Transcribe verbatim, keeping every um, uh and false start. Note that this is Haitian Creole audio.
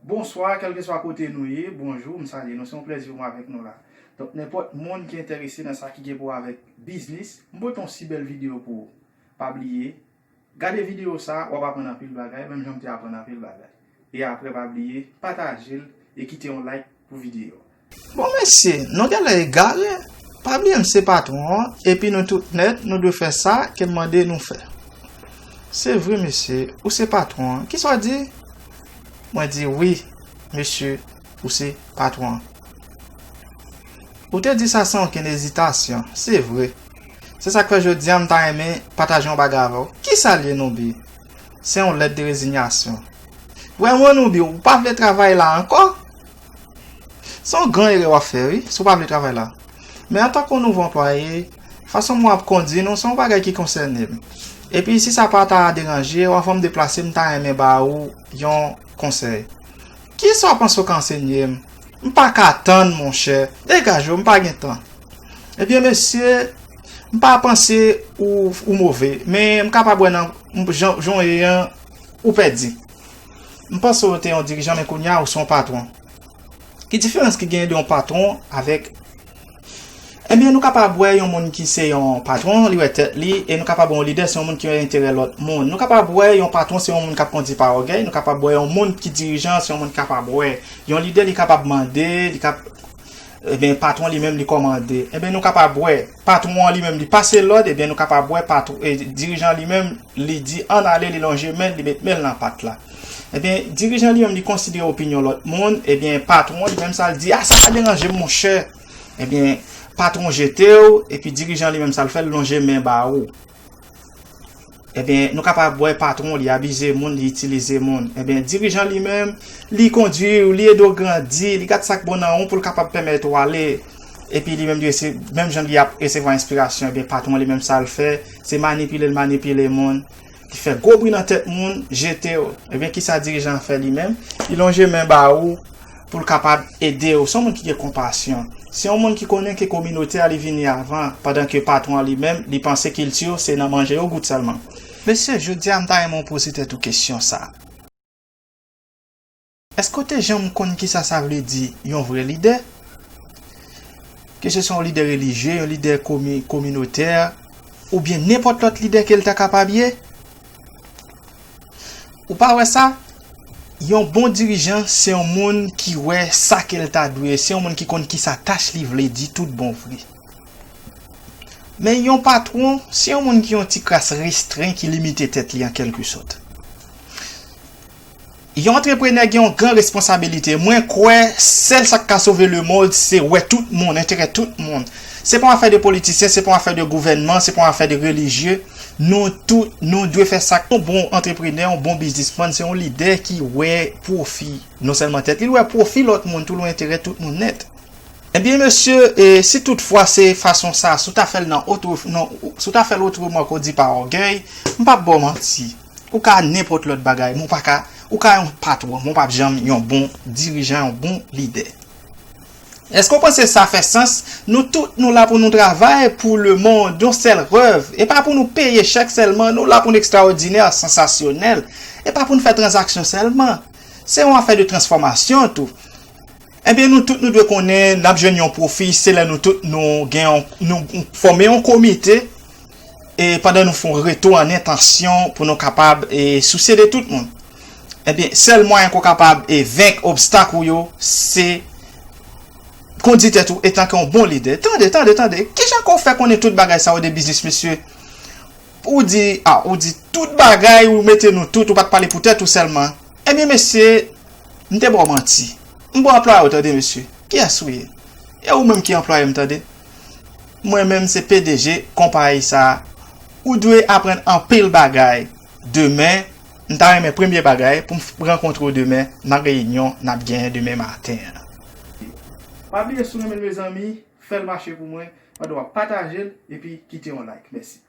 Bonswa, kèlkeswa kote nou ye, bonjou, m salye nou, se yon plèzi pou mwen avèk nou la. Donk, nenpòt moun ki enterese nan sa ki gen pou wè avèk biznis, m pote yon si bèl videyo pou ou. Pa bliye, gade videyo sa, w ap aprann anpil bagay, menm jan m te aprann anpil bagay. E apre, pa bliye, pataje l e kite yon like pou videyo. Bon, mesye, nou genlè egare. Pa bliye m se patwon an, epi nou tout nèt, nou dwe fè sa ke m mande nou fè. Se vre, mesye, ou se patwon an. Kisa w di? Mwen di, wi, mesye, ou se patwon an. Ou te di sa san okenn ezitasyon. Se vre. Se sa k fè jodi a m ta renmen pataje yon bagay avè w. Kisa l ye, Noubi? Se yon lèt de rezinyasyon. Vrèman, Noubi, ou pa vle travay la ankò? Se yon gran erè w ap fè, wi, si w pa vle travay la. Men antanke yon nouvo anplwaye, fason mwen ap kondui nou, se yon bagay ki konsène m. Epi, si sa pa ta deranje w, anvan m deplase, m ta renmen ba ou yon konsèy. Kisa w panse w ka ansenye m? M pa ka tann, monchè. Degaje w, m pa gen tan. Ebyen, mesye, m pa panse ou, ou move, men m kapab wè nan jan, jan w ye an, ou pèdi. M panse w te yon dirijan, men kounye a ou se yon patwon. Ki diferans ki genyen de yon patwon avèk... Ebyen, nou kapab wè yon moun ki se yon patwon, li wè tèt li, e nou kapab wè yon lidè, se yon moun ki wè enterè lòt moun. Nou kapab wè yon patwon, se yon moun k ap kondui pa ògèy, nou kapab wè yon moun ki dirijan, se yon moun ki kapab wè. Yon lidè, li kapab mande, li kap... Ebyen, patwon li menm, li kòmande. Ebyen, nou kapab wè patwon an li menm, li pase lòd, ebyen, nou kapab wè patwon, e, dirijan li menm, li di ann ale, li lonje men, li met men l nan pat la. Ebyen, dirijan li menm, li konsidere opinyon lòt moun, ebyen, patwon li menm, sa l di, a, sa pa deranje m, monchè. Ebyen, patwon jete w, epi dirijan li menm, sa l fè, l lonje men ba ou. Ebyen, nou kapab wè patwon, li abize moun, li itilize moun. Ebyen, dirijan li menm, li kondui w, li ede w grandi, li gad sa k bon nan ou pou l kapab pèmèt ou ale. Epi li menm, li rese-, menm jan li ap resevwa enspirasyon, ebyen, patwon li menm, sa l fè, se manipile l manipile moun. Li fè gwo bri nan tèt moun, jete w. Ebyen, kisa dirijan an fè li menm? Li lonje men ba ou pou l kapab ede w. Se yon moun ki gen konpasyon. Se yon moun ki konnen ke kominote a li vini avan, pandan ke patwon an li menm, li panse kilti w se nan manje yo gout sèlman. Mesye, jodi a m ta renmen w poze tèt ou kesyon sa. Èske w te janm konn kisa sa vle di yon vrè lidè? Ke se swa yon lidè relijye, yon lidè komi-, kominotè, oubyen nenpòt lòt lidè ke l ta kapab ye? Ou pa wè sa? Yon bon dirijan, se yon moun ki wè sa ke l ta dwe, se yon moun ki konn kisa tach li vle di tout bon vre. Men yon patwon, se yon moun ki yon ti kras restren, ki limite tèt li an kèlkesòt. Yon antreprenè gen yon gran responsabilite. Mwen kwè, sèl sa k ka sove lemonn, se wè tout moun, enterè tout moun. Se pa yon afè de politisyen, se pa yon afè de gouvènman, se pa yon afè de relijye. Nou tout, nou dwe fè sa. Yon bon antreprenè, yon bon biznismann, se yon lidè ki wè pwofi, non sèlman tèt li, li wè pwofi lòt moun tou, li wè enterè tout moun nèt. Ebyen, mesye, e, si toutfwa se fason sa, si w ta fè l nan otre-, nan, si w ta fè l otreman ke w di pa ògèy, m p ap ba w manti. Ou ka nenpòt lòt bagay, men w pa ka, ou ka yon patwon, men w p ap janm yon bon dirijan, yon bon lidè. Èske w panse sa fè sans? Nou tout, nou la pou nou travay pou lemonn, yon sèl rèv. E pa pou nou peye chèk sèlman, nou la pou nou ekstraòdinè, sansasyonèl. E pa pou nou fè tranzaksyon sèlman. Se yon afè de transfòmasyon tou. Ebyen, nou tout, nou dwe konnen, n ap jwenn yon pwofi, se lè nou tout, nou gen yon, nou fòme yon komite, e pandan nou fè yon retou an entansyon pou nou kapab, e, sousye de tout moun. Ebyen, sèl mwayen ke w kapab, e, venk obstak ou yo, se kondui tèt ou etanke yon bon lidè. Tande, tande, tande. Kijan ke w fè konnen tout bagay sa yo de biznis, mesye? Ou di, a, ou di tout bagay, ou mete nou tout, ou pa t pale pou tèt ou sèlman. Ebyen, mesye, m te ba w manti. M bon anplwaye w, tande, mesye. Kiyès ou ye? E ou menm ki anplwaye m, tande. Mwen menm, se P D G konpayi sa a. Ou dwe aprann anpil bagay. Demen, m ta renmen premye bagay pou m rankontre w demen nan reyinyon n ap genyen demen maten an. Pa bliye, si w renmen l, mezanmi, fè l mache pou mwen pandan w ap pataje l epi kite yon like. Mèsi.